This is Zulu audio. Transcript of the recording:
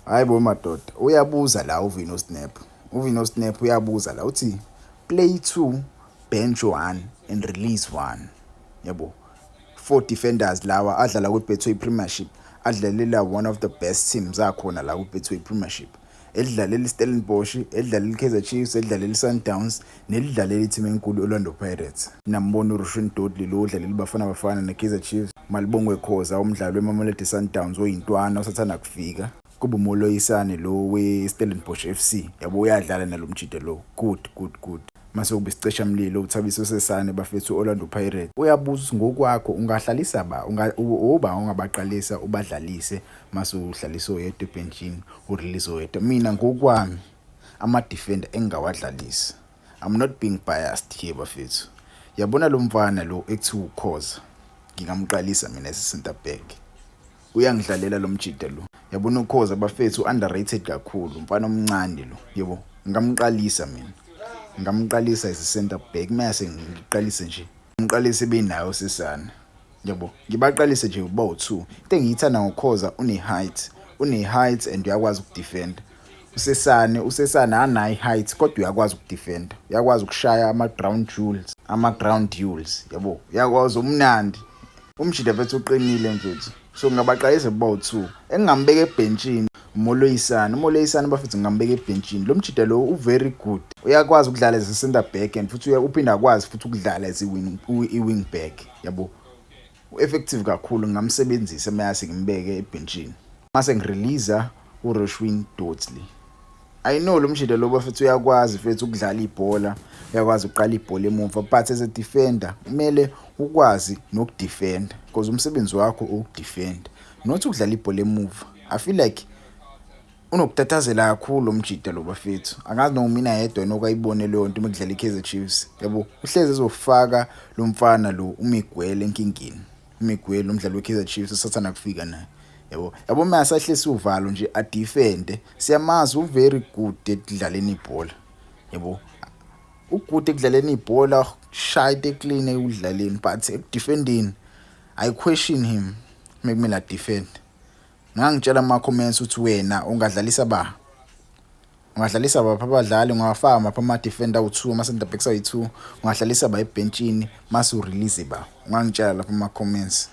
Hayi bo madoda, uyabuza la uVino Snap. UVino Snap uyabuza la, uthi play 2, bench 1 and release 1. Yabo, four defenders lawa adlala kwi-Betway Premiership, adlalela one of the best teams akhona la kwi-Betway Premiership, elidlalela iStellenbosch, elidlalela iKaizer Chiefs, elidlalela iSundowns, nelidlalela i-team enkulu Orlando Pirates. Nambona uRushwin Dortley lo odlalela iBafana Bafana neKaizer Chiefs, Malibongwe Khoza umdlali weMamelodi Sundowns oyintwana osathanda kufika, kube uMoloisane lo we-Stellenbosch FC, yabo, uyadlala nalo mjida lo, good good good. Mase kube isicishamlilo uThabiso Sesane, bafethu, Orlando Pirates. Uyabuza ukuthi ngokwakho ungahlalisa ba uba ungabaqalisa ubadlalise, mase uhlalisa oyedwa ebhentshini, urelease oyedwa. Mina ngokwami ama-defender engingawadlalisa, I'm not being biased here, bafethu, yabona lo mfana lo ekuthiwa uKhoza, ngingamqalisa mina as center back. Uyangidlalela lo mjida lo, yabona uKhoza, bafethu, underrated kakhulu, umfana omncane lo, yebo, ngingamqalisa mina, ngingamqalisa as a center back. Mase ngiqalise nje, ngiqalise benayo Sesane, yabo, ngibaqalise nje bawu-two. Into engiyithanda ngoKhoza, une-height, une-height and uyakwazi ukudefenda. USesane, uSesane anayo i-height kodwa uyakwazi ukudefenda, uyakwazi ukushaya ama-ground duels, ama-ground duels, yabo, uyakwazi, umnandi umjida mfethu, uqinile mfethu. So ngingabaqalisa bawu-two. Engingambeka ebhentshini uMoloisane. UMoloisane, bafethu, ngingambeka ebhentshini. Lo mjida lo u-very good, uyakwazi ukudlala as a center back and futhi uphinde akwazi futhi ukudlala as i-wing back, yabo, u-effective kakhulu. Ngingamsebenzisa mase ngimbeke ebhentshini, mase ngireleasa uRushwin Dortley. I know lo mjida lo, bafethu, uyakwazi mfethu ukudlala ibhola, uyakwazi ukuqala ibhola emuva, but as a defender kumele ukwazi nokudefenda because umsebenzi wakho ukudefenda, not ukudlala ibhola emuva. I feel like unokutatazela kakhulu lo mjida lo, bafethu. Angazi noma mina yedwa yini okayibone leyo nto uma kudlala i-Kaizer Chiefs, yabo. Uhlezi ezofaka lo mfana lo uMiguel enkingeni. UMiguel umdlali we-Kaizer Chiefs osathanda kufika naye, yabo, yabo, mase ahlesi uvalo nje adefende. Siyamazi, u-very good ekudlaleni ibhola, yabo, ugood ekudlaleni ibhola, shaya into eclean ekudlaleni, but ekudefendeni I question him mekumele adefend. Ngangitshela ama-comments ukuthi wena ungadlalisa ba, ungadlalisa baphi abadlali, ungawafaka maphi ama-defender awu-two, ama-center backs ayi-two, ungahlalisa ba ebhentshini, mase urelease ba? Ungangitshela lapho ama-comments.